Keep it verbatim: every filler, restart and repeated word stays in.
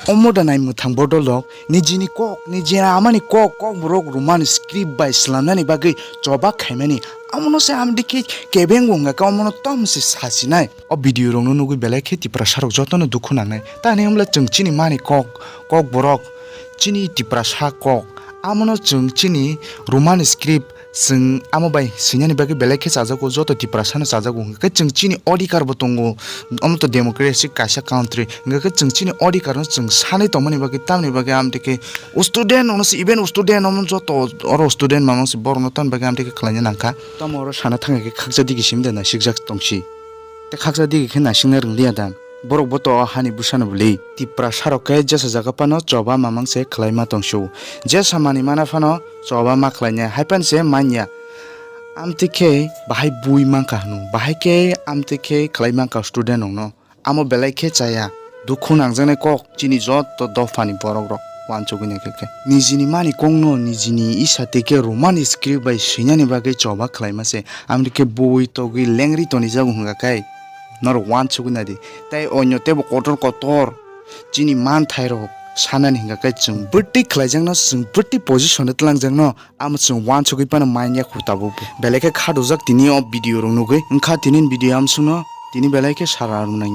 Omo da nai mwthang bodol rok nijini kok, nijini amani kok, kok borok Roman script bai slamnani bagwi choba khaimani. Amono se amtwi khe kebeng bo wngkha khe omono tom se sasinai. O video rokno nugwi belai khe Tiprasa rok jotono dukhu nangnai. Tani wngla chwng chini mani kok, kok borok, chini Tiprasa kok. Amono chwng chini Roman script chwng amo bai swinani bagwi belai khe chajago, joto Tiprasano chajago, hwnkhe chwng chini odhikar bo tongo, omo to democracy kaisa country, hwnkhe chwng chini odhikar no chwng sanwi tongmani bagwi, tamni bagwi amtwi khe student ono se, even student omo joto oro student mamang se borokno tamni bagwi amtwi khe khlaina nangkha. Tamo oro sana thangkhe khaksa digi simi da naisikjak tongsi. Tei khaksa digi khe naisikna rwnglia da? Borok bo to o hani bwsano bwli. Tiprasa rok khe jesa jaga phano choba mamang se khlaima tongsu. Jesa manwi mana phano choba ma khlainai, hai phano se manya. Amtwi khe bahai bui mankha hwno, bahai khe amtwi khe khlai mankha student rokno. Amo belai khe chaya. Dukhu nangjaknai kok chini joto dophani borok rok uansugwi naikha khe. Nijini mani kokno nijini isa tei khe Roman script bai swinani bagwi choba khlaima se. Amtwi khe bui togwi lengri tonijago hwnkha khe norok uansugwi naidi. Tei onyo teibo kotor kotor chini manthairok sanani hwnkha khe chwng bwtwi khlaijakno, chwng bwtwi position o twlangjakno, amo chwng uansugwi phano manya khu tabuk bo. Belai khe kha rwjak tini o video rok nugwi. Wngkha tini video amsukno, tini belai khe sara rwnai.